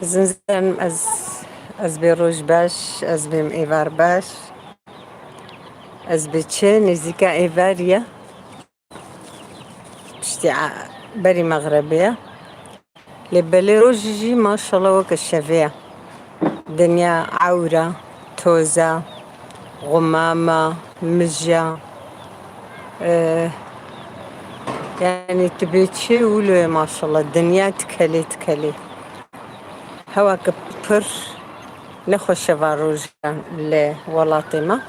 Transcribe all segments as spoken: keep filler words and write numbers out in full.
Zinzen ez, ez bê roj baş, ez bêm êvar baş. Ez bê çi nêzîka êvarî ye. Piştî a-, berî mexrebê ye. Lê belê roj jî maşallah weke şevê ye. Dinya ewr e, toz e, xumam e, mij e. Ee, yani tu bê çi wilo ye maşallah. Dinya tikelê tikelê. Hewa ki pir nexweş e van rojan li welatê me.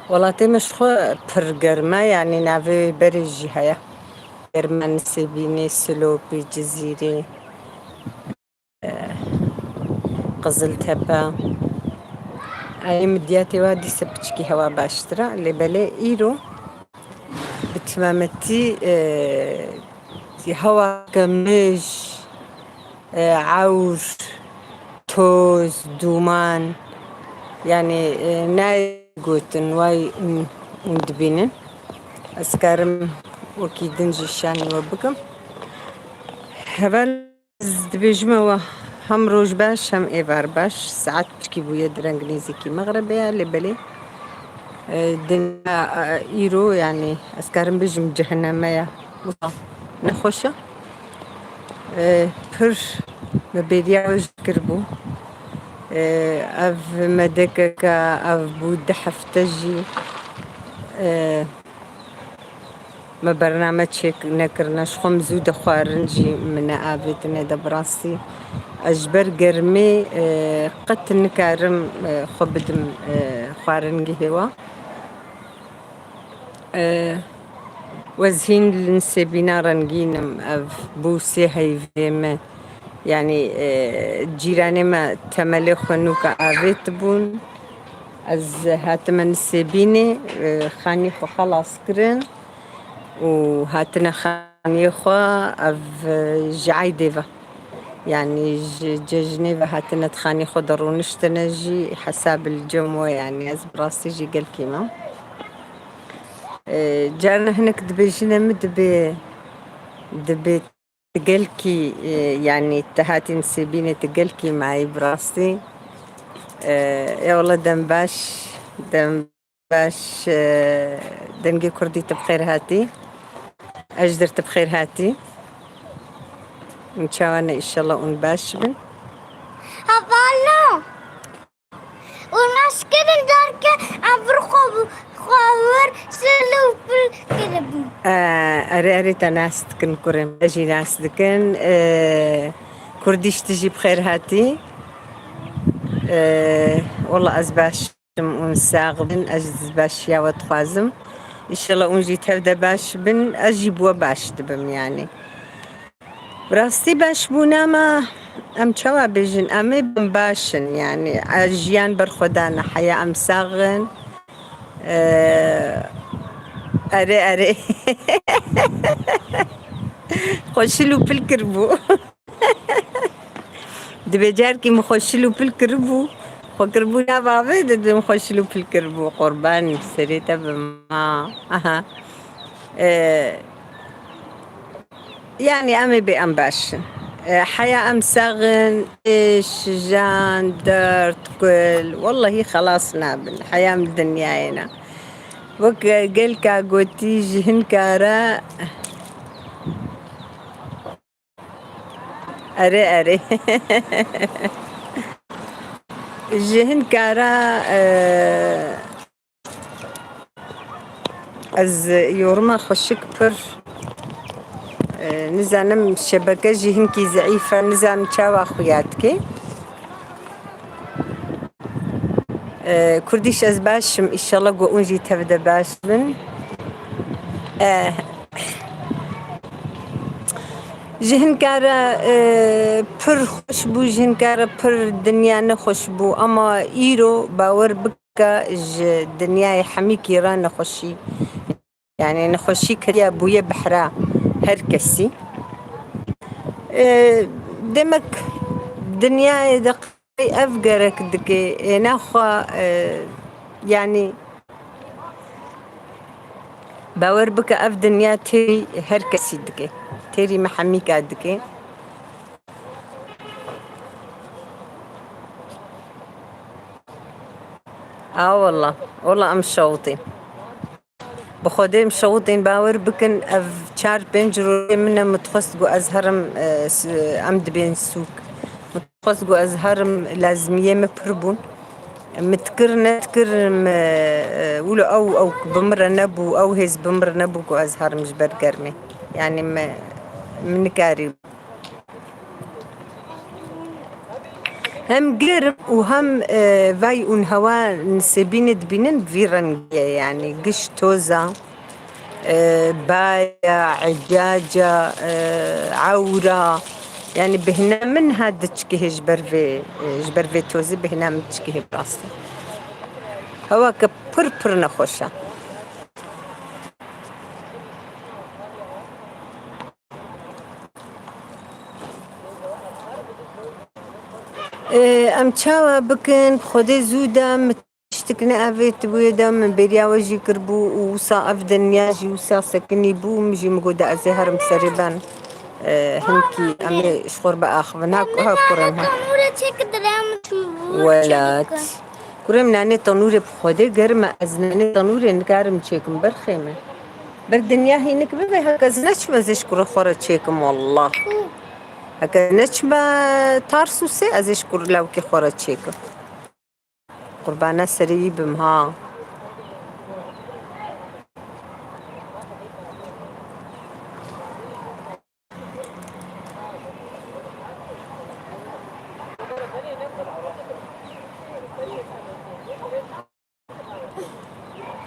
Welatê me ji xwe pir germ e, yani navê berê jî heye. Germ e Nisêbînê, Silopî, Cizîrê, e, Qiziltepe. Ê Midyatê wa dîse piçikî hewa baştir e, lê belê îro bi timametî, e, hewa ke mij, e, ewr, toz, dûman, yani, e, nayê gotin, way hûn, hûn dibînin. Ez karim wekî din jî şanî we bikim. Heval ez dibêjime we hem roj baş, hem êvar baş. Saet piçkî bûye, direng nêzîkî mexrebê ye, lê belê, e, dinya, e, îro, yani, ez karim bêjim cehenneme ye. Wisa nexweş e. E, pir me bêriya we jî kiribû. E, ev medekeke, ev bû du hefte jî, e, me bername çêk nekirine. Ji xwe min zû de xwarin jî min neavêtine de bi rastî. Ez ji ber germê, e, qet nikarim, e, xwe bidim, e, xwaringehê wa. E, ez hîn li Nisêbîna rengîn im, ev bû sê heyvê me. Yani, e, cîranê me temelê xwe nûka avêtibûn. Ez hatime Nisêbînê, e, xanî xwe xelas kirin û hatine xaniyê xwe, ev, e, ji eydê ve. Yani ji cejnê ve hatine di xanî xwe de rûniştine jî hesab li cem we, yani ez bi rastî jî gelkî me. E, carna hinek dibêjine min dibê, dibê tu gelkî, e, yani tu hatî Nisêbînê tu gelkî mayî bi rastî. E, ê wele dem baş, dem baş, e, dengê kurdî tu bi xêr hatî. Ez jî dir tu bi xêr hatî. Hûn çawa ne, înşallah hûn baş bin. Hevalno. Û nas kirin derke em vir xwe bi-, xwe wir sil û pil kiribûn. E, erê, erê te nas dikin kurê min. Te jî nas dikin. E, kurdîş tu jî bi xêr hatî. E, wela ez baş im, hûn sax bin, ez ji başiya we dixwazim. Înşallah hûn jî tev de baş bin, ez jî bi we baş dibim yani. Bi rastî baş bûna me, em çawa bêjin, em ê bin baş in yani. Ez jiyan berxwedana, heya em sax in. Ee, erê, erê. Xwe şil û pil kiribû. Dibê carkî min xwe şil û pil kiribû. Xwe kiribû nav avê de, dibê min xwe şil û pil kiribû. Qurban serê te bim. Ha. Aha. Ee, yani em ê bê em baş in. Ee, heya em sax in, êş, jan, derd, kul, wellahî xelas nabin. Heya em li dinyayê ne. Wek gelka gotî, ji hin kara Erê, erê. Ji hin kara, e, ez yorima xweşik pir, e, nizanim şebeke jî hinkî zeîf e, nizanim çawa xuya dike. E, Kurdîş ez baş im, îşallah ku hûn jî tev de baş bin. E, ji hin kara, e, pir xweş bû, ji hin kara pir dinya nexweş bû, ama îro bawer bike ji dinyayê hemîkî re nexweşî. Yani nexweşî kiriye bûye behra her kesî. E, demek dinyayê de qey ev gerek dike, ê naxwe, e, yani bawer bike ev dinya têrî her kesî dike. Têrî me hemîka dike. A wala, wala em şewitîn. Bi Xwedê em şewitîn, bawer bikin, ev çar pênc rojê min e, min dixwest ku ez herim, e, s-, em dibên sûk. Min dixwest ku ez herim, lazimiyê min pir bûn. Min dikir, nedikir, min, e, wilo ew, ew bi min re nebû, ew hêz bi min re nebû ku ez herim ji ber germê. Yanî min, min nikarî. Hem germ û hem, e, vay û hewa nisêbînê dibînin bi vî rengî ye, yanî giş toz e, e, baya, ecaca, e, ewra. Yanî bêhna min ha diçikihê ji ber vê, e, ji ber vê tozê bêhna min diçikihê bi rastî. Hewa ke pir pir nexweş e. Ê, em çawa bikin? Xwedê zû de min tiştik neavêtibûye de min bêriya we jî kiribû û wisa ev dinya jî wisa sekinî bû, min jî min got de ez ê herim serê ben. Ê, hinkî em ê ji xwe re biaxivin. Ha, ha, kurem, ha. Welat. Kurem, nanê tenûrê bi Xwedê germ e. Ez nanê tenûrê nikarim çêkim, berxê me. Ber dinya hînik bibe, heke ez neçime ez ê ji kurê xwe re çêkim, wallah. Heke ez neçime Tarsûsê, ez ê ji kur lawkê xwe re çêkim. Qurbana serê wî bim, ha.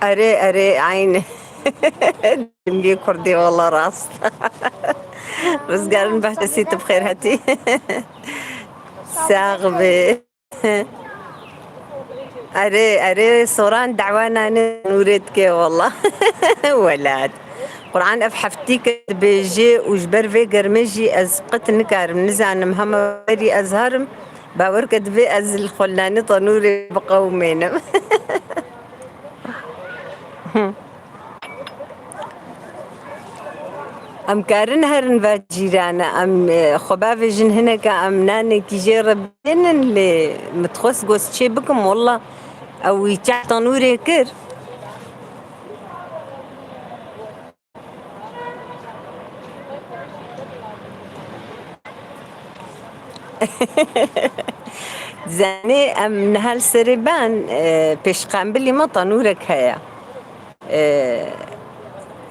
Erê, erê, eyn. Cimgê Kurdî, wala rast. Rizgarin Behçesî, tu bi xêr hetî. Sax bî. Erê, erê, Soran dawa nanê nûrê dike, wala. Welat. Quran ev heftî ke dibêjê û ji ber vê germê jî ez qet nikarim, nizanim hema berî ez herim. Bawer ke divê ez li xwe li nanê tenûrê biqewimênim. Em karin herin va cîrane, em, e, xwe bavêjin hineke em nanekî jê re bênin, lê min dixwest got çê bikim, wela ew wî çeh tenûrê kir. Zanî em niha li serê ben, e, pêşqembilî me tenûrek heye. E,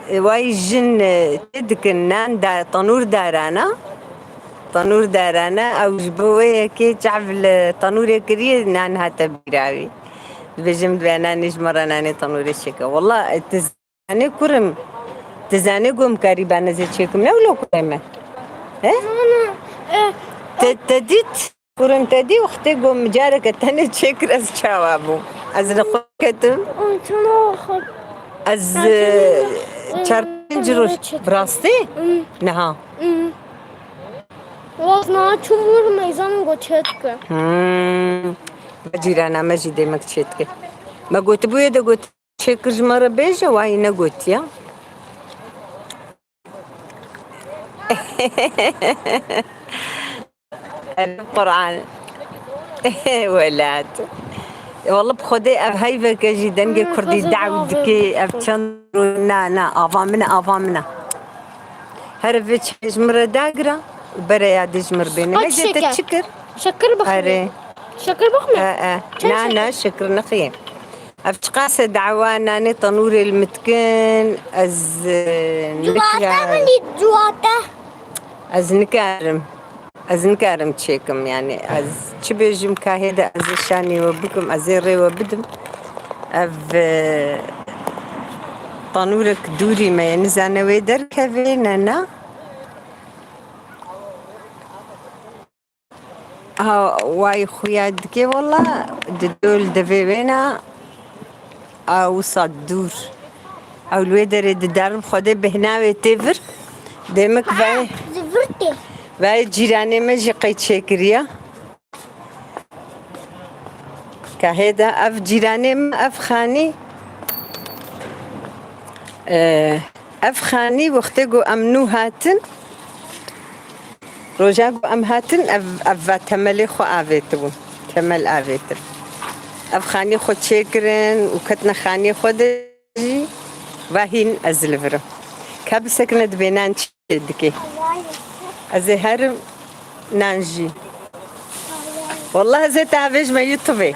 way jin, e, çê dikin, nan da, tenûr darana. Tenûr darana, ew ji bo wê yekê çav li tenûrê kiriye, nan hate bîra wî. Dibêjim, divê nanê ji me re nanê tenûrê çêke. Wela, e, tu Zanê kurim, tu zanê ku em karî banezê çêkim, ne wilo kurê me? He? Ana, e, Te, te dît? Kurim te dî, wextê ku em careke tenê çêkir, ez çawa bûm? Ez li xwe ketim. Ay, çana xwe. Ez, e, çar pênc roj, bi rastî? Hmm. Niha. Hmm. Waz niha çûm wir meyzan got çêdike. Hmm. Cîrana me jî dêmek çêdike. Me gotibûye de got, Çêkir ji me re bêje, wayî negotiya. Ev Quran. Welat. Walla bi Xwedê ev heyveke jî dengê Kurdî daw dikê, ev çend ro-, na, na, ava min e, ava min e. Here vê çayê ji min re dagire û bere ya dê ji min re bêne. Mecê te çi kir? Şekir bixwî. Erê. Şekir bixwî. E, e. Na, na, şekir nexiyê. Ev çiqas e dawa nanê tenûrê li min dikin, ez, e, nikarim. Cuwate min dît, cuwate. Ez nikarim. Ez nikarim çêkim, yanî ez çi bêjim, ka hê de ez ê şanî we bikim, ez ê rê we bidim. Ev, e, tenûrek dûrî me ye, nizane wê derkevê ne, ne? Ha, way xuya dike, wala, di dol devê wêna, a, wisa dûr. Ew li wê derê diderim, Xwedê bêhna wê tê vir. Demek vay, Zivirtê. Vay cîranê me jî qey çêkiriye. Ka hêda ev cîranê me, ev xanî, e, ev xanî wextê ku em nû hatin, roja ku em hatin, ev, ev va temelê xwe avêtibû. Temel avêtin. ev xanî xwe çêkirin û ketine xanî xwe de jî va hîn ez li vir im. Ka bisekine dibê nan çê dike. Ez ê herim nan jî. Wallah ez ê te avêjme YouTube.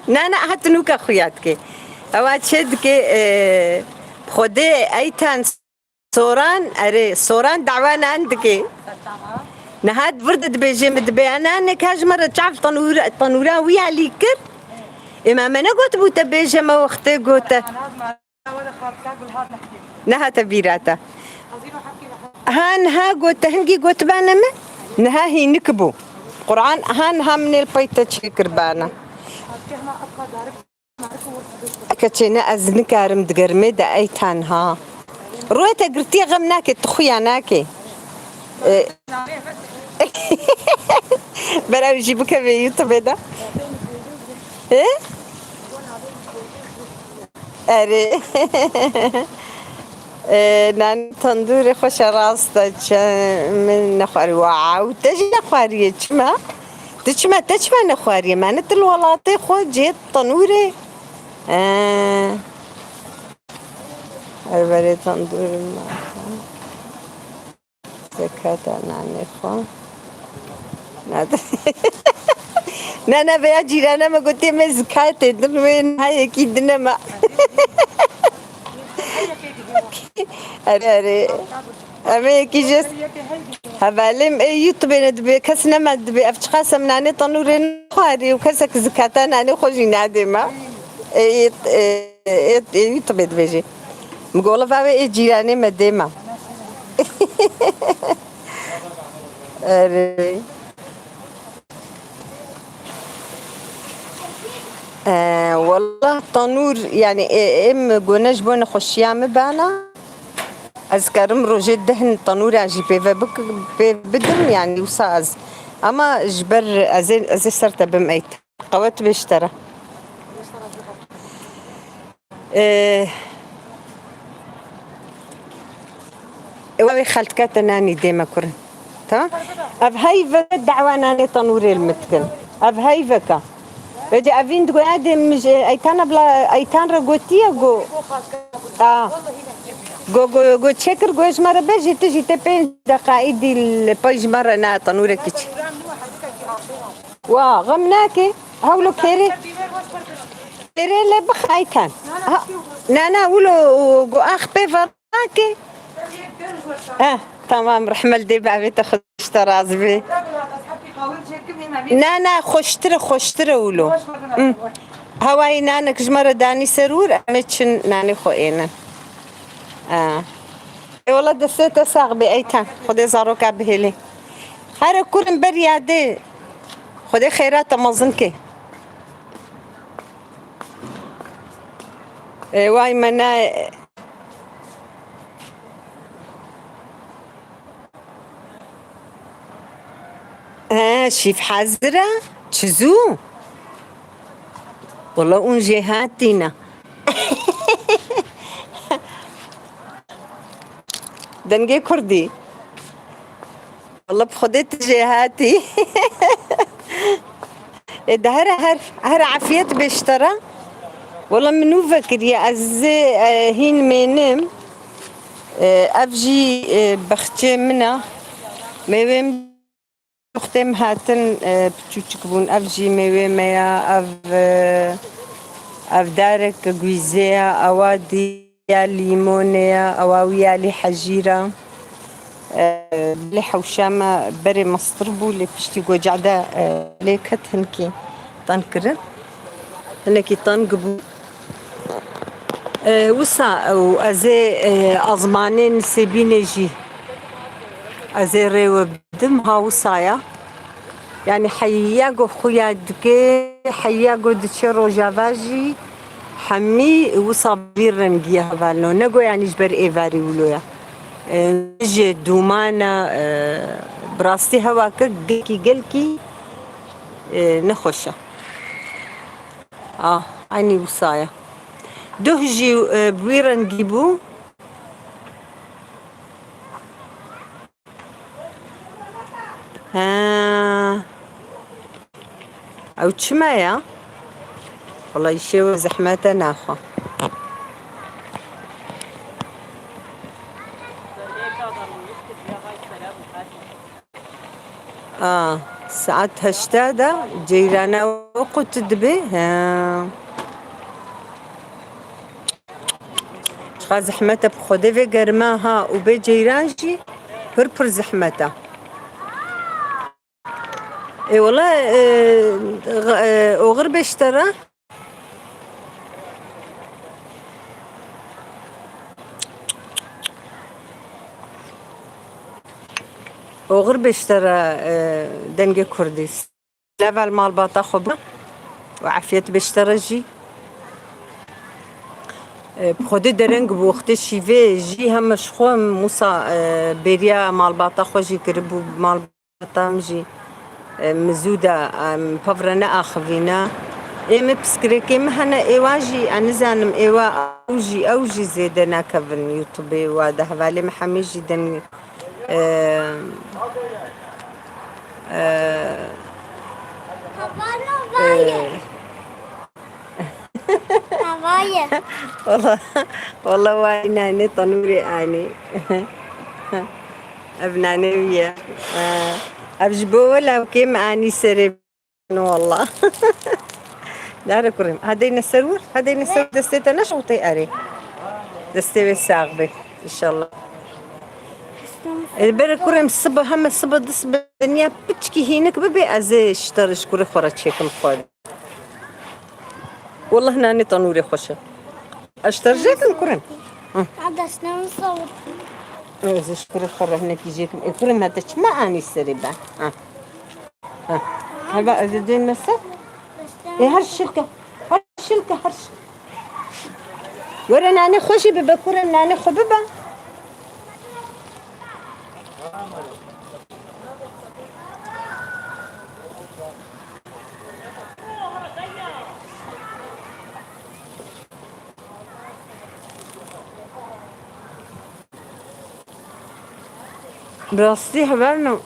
Na, na, ha tu nûka xuya dike. Ewa çê dike, e, Xwedê Eytan Soran, erê, Soran dawa nan dike. Niha vir de dibêje min dibê, "Ana ne ka ji me re çav tenûr-, tenûra wî alî kir." Ê me, me negotibû te bêje me wextê gote. Nehate bîra te. Ha niha got, te hingî gotibane min? Niha hînik bû. Quran ha niha min ê li pey te çêkirbana. Keçê ne ez nikarim di germê de ey tenha. Rûyê te girtiye xem nake, tu xuya nake. E, bera wî jî bikeve YouTube de. E? Erê. E, nan tendûrê xweş e rast e, çi min nexwarî. Wow, te jî nexwariye çima? Tu çima, te çima nexwariye? Mane tu li welatê xwe cihê tenûrê. E. Her berê tendûrê me. Zekata nanê xwe. Nade. Ne, ne, veya cîrana me gotiye me zikatê din wê niha yekî dine me. Erê, erê. Em ê yekî jê hevalê em ê YouTube ne dibe, kes nema dibe. Ev çiqas em nanê tenûrê nexwarî û kesek zikata nanê xwe jî nadê me. Ê, ê, ê, ê, YouTube dibêjê. Min got, "Wele va wê ê cîranê me dê me." Erê. Ee, wallah tenûr, yani, ê, êm gone ji bo nexweşiya min bana. Ez karim rojê deh tenûra jî pê ve bik-, pê bidim, yani, wisa ez. Ama ji ber ez ê, ez ê ser te bim ey. Qewet bê ji te re. Ee, ew ê xeltika te nanî dê me kurin. Tamam? Ev heyve dawa nanê tenûrê li min dikin. Ev heyveka. Vêce evîn digo, "Ya dê min ji Eytana bila Eytan re gotiye go." A. Go, go, go çêkir, go ji me re be jî, tu jî tê pênc deqa îdî li pey ji me re na tenûrekî çi. Wa, xem nake. Hewlo kêrê. Kêrê lê bixaytan. Ha, na, na, wilo go ax pê ve nake. Eh, tamam, rehme li dê bavê te xweş te razî bê. Na, na, xweştir e, xweştir e wilo. Hmm. Hawayî nanek ji me re danî ser wir, em ê çin nanê xwe ênin. Ah. Ê wele destê te sax bê Eytan. Xwedê zaroka bihêlê. Here kurim ber yadê. Xwedê xêra te mezin ke. Ê, way me nayê. He, şîf hazir e? Çi zû? Wala hûn jêhatî ne. Dengê kurdî. Wala bi Xwedê tu jêhatî. Ê, de here her, her afiyet bê ji te re. Wala min nû vekiriye, ez ê, e, hîn mênim. E, ev jî, e, bexçê min e. Mêwê min wextê min hatin, e, piçûçik bûn. Ev jî mêwê me ya, ev, e, ev darek gwîzê ya, ewa dî ya lîmonê ya, ewa wî ya lî hejîra. E, lê hewşa me berê mestir bû, lê piştî goca de, e, lê ket hinkî tan kirin. Hinekî teng bû. E, wisa û ez ê, e, azmanê nisêbînê jî ez ê rê we bidim, ha wisa ya. Yani heya go xuya dike, heya go diçe rojava jî hemî wisa vî rengî ye hevalno. Ne go yani ji ber êvarî wilo ye. E, ji dûmana, e, bi rastî hewa ke gelkî, gelkî, e, nexweş e. Ah, eynî wisa ye. Duh jî, e, bi wî rengî bû. Ha. Ew çima ya? Wala îşê we zehmet e naxwe. A, saet heşta de ceyrana we qut dibe. He. Çiqa zehmet e bi Xwedê vê germa ha û bê ceyran jî pir pir zehmet e. Ê wele, e, e, oxir beştera. Oxir beştera, e, dengê Kurdî. Level malbata xwe bi û efiyet beştera jî. E, bi Xwedê dereng bû, wextê şîvê jî heme ji xwe Musa, e, bêriya malbata xwe jî kiribû, mal Tam jî, e, min zû de, em, pevre neaxivîne. Ê min piskirekê min hene, êwa jî, ez nizanim, êwa ew jî, ew jî zêde nekevin YouTubeê wa de. Hevalê min hemî jî den, e, e, Hava ne var ya? E, Hava ye. Wala, wala wa nanê tanûrê anî. Ev nanê wî ye. Ev ji bo we lawkê min anî serê min wala. Nare kurê min. Hadeyne ser wir, hadeyne ser destê te neşewtê erê. Destê wê sax be, inşallah. E, bere kurê min sibe, heme sibe di sibe dinya piçkî hînik bibe, ez ê ji te re ji kurê xwe re çêkim xwe. Wallah nanê tanûrê xweş e. Ez ji te re jêkim kurê min. Hı. Destê min sawit. Ez ji kurê xwe re hinekî jêkim. Ê kurê min te çima anî serê be? Ha. Ha. Heba ez ê dên me ser. Ê her şilke. Her şilke her şil. Were nanê xwe jî bibe kurê min, nanê xwe bibe. Bi rastî hevalno.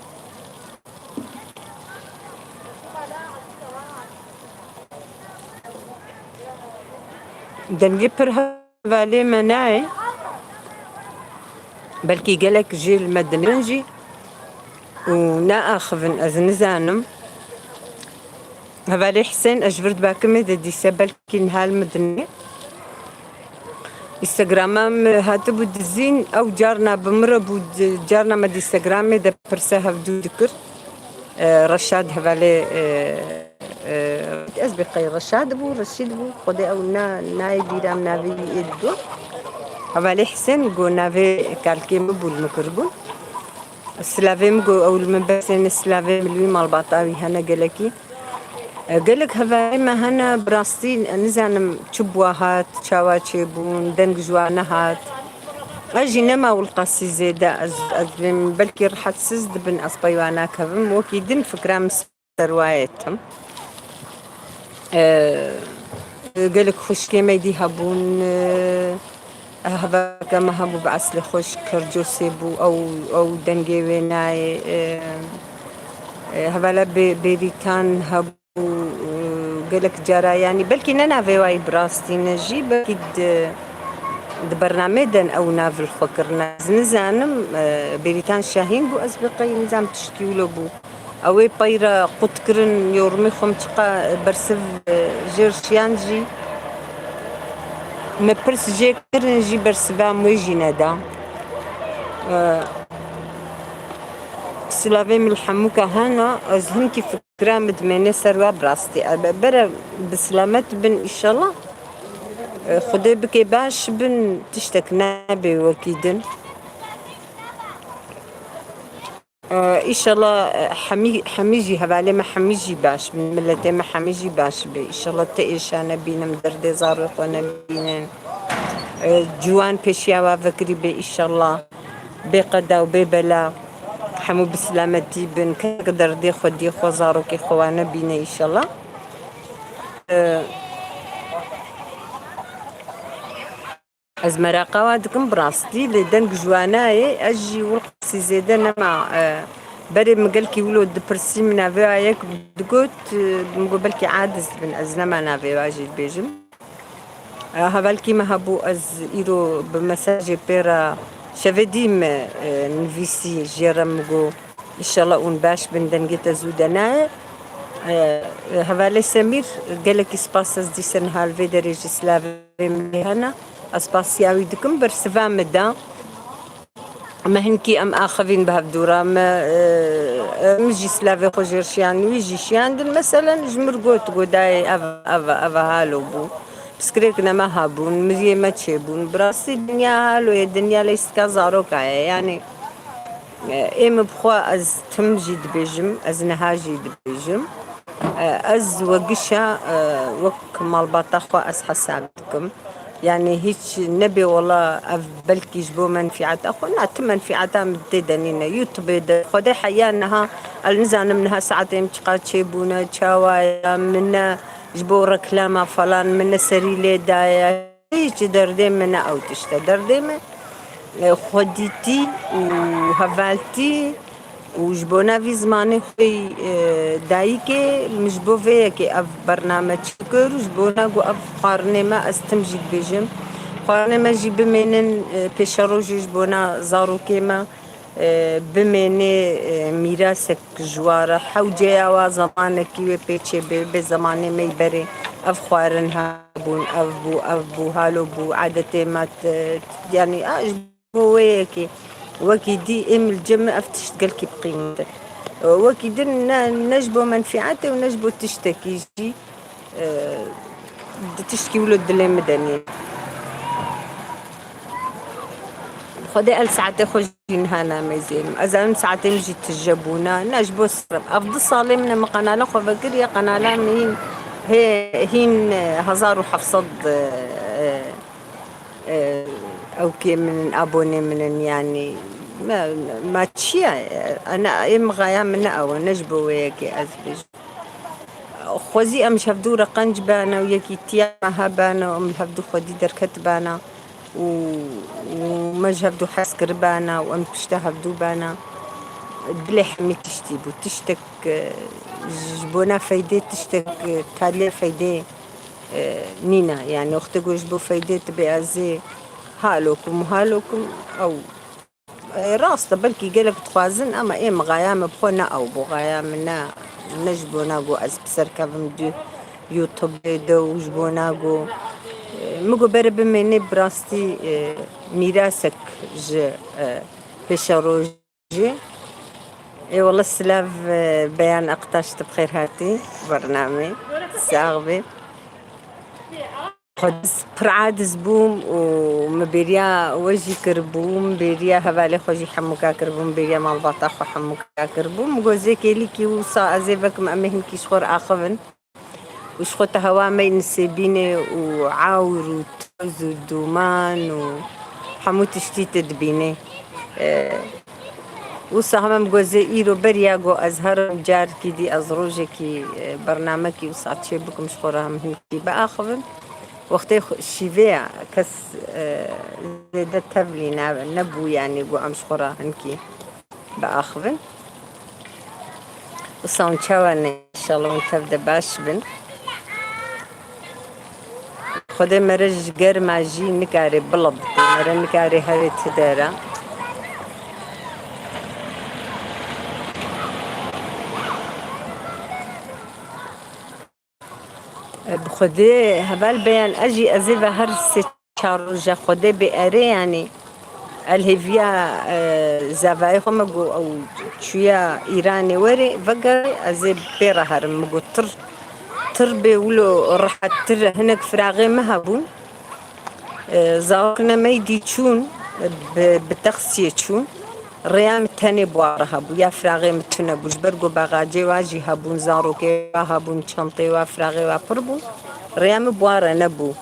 Dengê pir hevalê me nayê. Belkî gelek jê li me dinêrin jî û neaxivin, ez nizanim. Hevalê Hisên, ez ji vir dibakimê de dîse belkî niha li min dinê. Instagrama min hatibû dizîn, ew carna bi min re bû, di-, carna me di Instagramê de pirse hevdû dikir. E, Reşad hevalê, e, e, ez bê qey Reşad bû, Reşîd bû, Xwedê ew na-, nayê bîra min navê wî ê dido. Hevalê Hisên go navê kalkê min bû li min kiribûn. Silavê min go ew li min bersêne, silavê min li wî malbata wî hene gelekî. E, gelek hevalê me hene, bi rastî nizanim çi bi wa hat, çawa çêbûn, deng ji wan nehat. Ez jî nema wilqasî zêde, ez, ez bêm belkî rihetsiz dibin, ez pey wan nakevim. Wekî din fikra min ser wa ye tim. E, gelek xwişkê me dî hebûn, e, hevaleke me hebû bi eslê xwe ji Kercosê bû, ew, ew dengê wê nayê, e, e, hevala Bê-, Bêrîtan hebû, e, gelek cara, yanî belkî ne navê wayî bi rastî ne jî, belkî di, di bernamê de ew nav li xwe kirine. Ez nizanim, e, Bêrîtan Şahîn bû, ez bê qey nizam tiştî wilo bû. Ew ê peyre qut kirin, yorumê xwe min çiqa bersiv, e, jêr şiyan jî me pirs jê kirin jî bersiva min wê jî neda. E, silavê min li hemûka hene, ez hinkî fikra min dimêne ser we bi rastî. E, be-, bere bi silamet bin înşallah. E, Xwedê bike baş bin, tiştek nebe wekî din. Îşallah, e, hemî, hemî jî, hevalê me hemî jî baş bin, miletê me hemî jî baş be. Îşallah te êşa nebînin, derdê zarokê xwe nebînin. E, ciwan pêşiya we vekirî be îşallah. Bê qeda û bê bela. Hemû bi silametî bin. Kek derdê xwe dî xwe, zarokê xwe wa nebîne îşallah. E, Ez meraqa wa dikim bi rastî, lê deng ji wa nayê, ez jî wilqasî zêde nema, e, Berê min gelkî wilo dipirsî, min navê wa yek digot, min got belkî adiz dibin, ez nema navê wa jî dibêjim. E, hevalkî me hebû, ez îro bi mesajê pê re şevê dî me, e, nivîsî jê re, min got, înşallah hûn baş bin, dengê te zû de nayê. E, hevalê Semîr, gelekî spas, ez dîse niha li vê derê jî silavê min lê hene. Ez spasiya wî dikim, bersiva min da. Me hinkî em axivîn bi hevdû re, me, e, em jî silavê xwe jê şiyandin, wî jî şiyandin. Meselen, ji mir got, got dayê, ev, ev, ev halo bû. Pirsgirêk ne me hebûn, miriyê me çêbûn. Bi rastî dinya halo ye, dinya leyistika zaroka ye. Yanî, e, ê min bi xwe, ez tim jî dibêjim, ez niha jî dibêjim. E, ez we gişa, e, wek malbata xwe ez hesab dikim. Yanî hîç nebê wela ev belkî ji bo menfîeta xwe, na, ti menfîeta min tê de nîne. YouTube de Xwedê heya niha, ez nizanim niha saetê min çiqa çêbûne, çawa ye, min ne ji bo reklama falan, min ne serî lê daye. Hîç derdê min ne ew tişt e. Derdê min, e, xwedîtî û hevaltî û ji bona vî zimanê xwe yî, e, dayikê, min ji bo vê yekê ev bername çêkir, ji bona ku ev xwarinê me, ez tim jî dibêjim, xwarinê me jî bimênin, e, pêşerojê ji bona zarokê me, e, bimênê, e, mîrasek ji wa re, hewceya wa zemanekî wê pê çê bê, bê zemanê me yî berê ev xwarin hebûn, ev bû, ev bû, halo bû, adetê me t-, yanî, a, ji bo wê yekê, wekî dî ê min li cem min ev tişt gelkî bi qîmet e. Wekî din ne, ne ji bo menfîetê û ne ji bo tiştekî jî, e, di tiştkî wilo dilê min de nîne. Xwedê el saetê xwe jî niha namêzênim. Ez zanim saetê min jî tije bûna. Ne ji bo sirim. Ev du salê min e min qenala xwe vekiriye. Qenala min hîn, hê, hîn, e, hezar û heft sed, e, e, ewkê min in, abonê min in, yanî me, me çi ye? Ena ê mixaya min ne ew e, ne ji bo wê yekê ez bêjim. Xwezî em ji hevdû re qenc bana û yekîtiya me hebana û em li hevdû xwedî derketibana û, û me ji hevdû hez kiribana û em pişta hevdû bana. Dilê hemî tiştî bû. Tiştek, e, ji bona feydê, tiştek, e, taliya feydê, e, nîne. Yani wextê ku ji bo feydê tu bê ez ê halo kim, halo kim, ew, e, rast e, belkî gelek dixwazin, ama ê min xaya min bi xwe ne ew bû. Xaya min ne, ne ji bona ku ez bi ser kevim di YouTubeê de û ji bona ku, e, min got bere bimênê bi rastî, e, mîrasek ji, e, pêşerojê. Ê wele silav, e, Beyan Aktaş, tu bi xêr hatî bernamê. Sax bî. Xwedî pir aciz bûm û min bêriya we jî kiribû, min bêriya hevalê xwe jî hemûka kiribû, min bêriya malbata xwe hemûka kiribû. Min got zê kêlîkî wisa ez ê vekim, em ê hinkî ji xwe re axivin û ji xwe te hewa me yî nisêbînê û awir û toz û dûman û hemû tiştî te dibînê. E, wisa hema min got zê îro beriya ku ez herim carekî dî, ez rojekî, e, bernamekî wisa çê bikim, ji xwe re em hinkî biaxivin. Wextê xwe-, şîvê ye, kes, e, zêde tevlî ne-, nebû, yanî ku em ji xwe re hinkî biaxivin. Wisa hûn çawa ne? Înşallah hûn tev de baş bin. Xwedê mere ji germa jî nikare bila bike, mere nikare herê ti dera. E, bi Xwedê heval Beyan, ez jî ez ê ve her sê çar roja Xwedê bê erê, yanî el hêviya, e, zavayê xwe me got ew çûya Îranê werê, vegerê ez ê pê re herim. Min got tir, tir bê wilo rehettir e. Hinek firaxê me hebûn. E, zarokine me yî dî çûn, bi, bi taksiyê çûn. Rêya min tenê bi wa re hebû, ya firaxê min tune bû. Ji ber ku bexacê wa jî hebûn, zarokê wa hebûn, çanteyê wa, firaxê wa pir bû. Rêya min bi wa re nebû.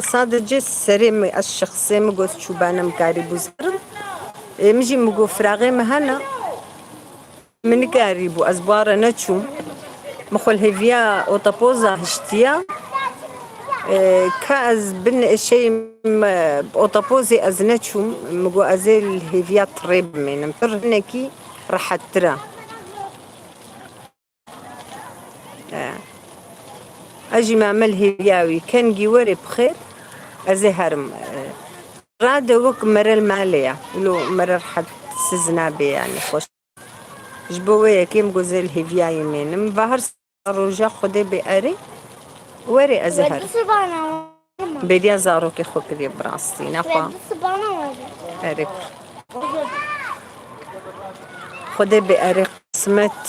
Sadece serê min, ez şexsê min got çûbane, min karîbû zerim. Ê, min jî min got firaxê min hene. Min nikarîbû, ez bi wa re neçûm. Min xwe li hêviya otopoza hiştiya. E, ka ez bin êşeyê me, bi otopozê ez neçûm. Min got ez ê li hêviya tirê bimênim. Tir hinekî rehettir e. Ez jî me emel hêviya wî. Kengî werê bi xêr, ez ê herim. Rade wek mere li malê ye. Wilo mere rehet siz nabê, yani xweş. Ji bo wê yekê min got ez ê li hêviya wî mênim. Va her roja Xwedê bê erê, werê ez ê herim. Bêriya zarokê xwe kiriye bi rastî, ne xwe? Erê. Xwedê bê erê qismet.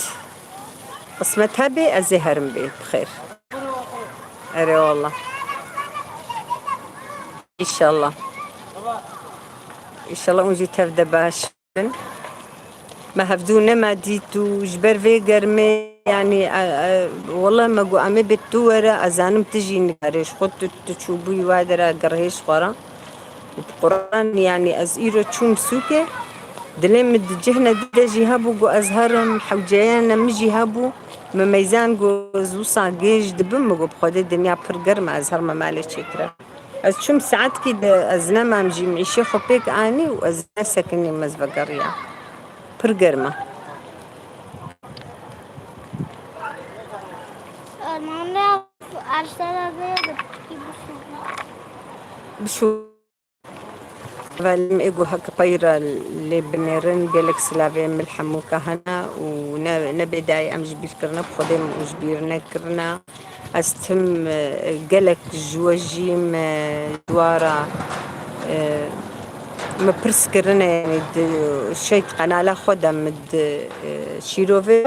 Qismet hebe ez ê herim bê bi xêr. Erê wala. Înşallah. Înşallah hûn jî tev de baş bin. Me hevdû nema dît û ji ber vê germê, yanî, e, e, wele me got, em ê bê tu were, ez zanim tu jî nikarê ji xwe tu, tu çûbûyî wa dera gerhêj xwe re. Bi Quran, yanî ez îro çûm sûkê, dilê min di cihne dide jî hebû, got ez herim, hewceyene min jî hebû, me meyzan got ez wisa gêj dibim, min got bi Xwedê dinya pir germ e, ez herme malê çêkire. Ez çûm saetkî de ez nemam jî, min îşê xwe pêk anî û ez nesekinîm, ez vegeriya. Pir germ e. Bişû. Hevalê min ê ku heke peyra lê binêrin, gelek silavê min li hemûka hene û ne, ne bê dayê em ji bîr kirine, bi Xwedê min ji bîr nekirine. Ez tim, e, gelek ji we jî me ji wa re, e, me pirs kirine, yanî di şeyd qenala xwe de min di, e, şîrovê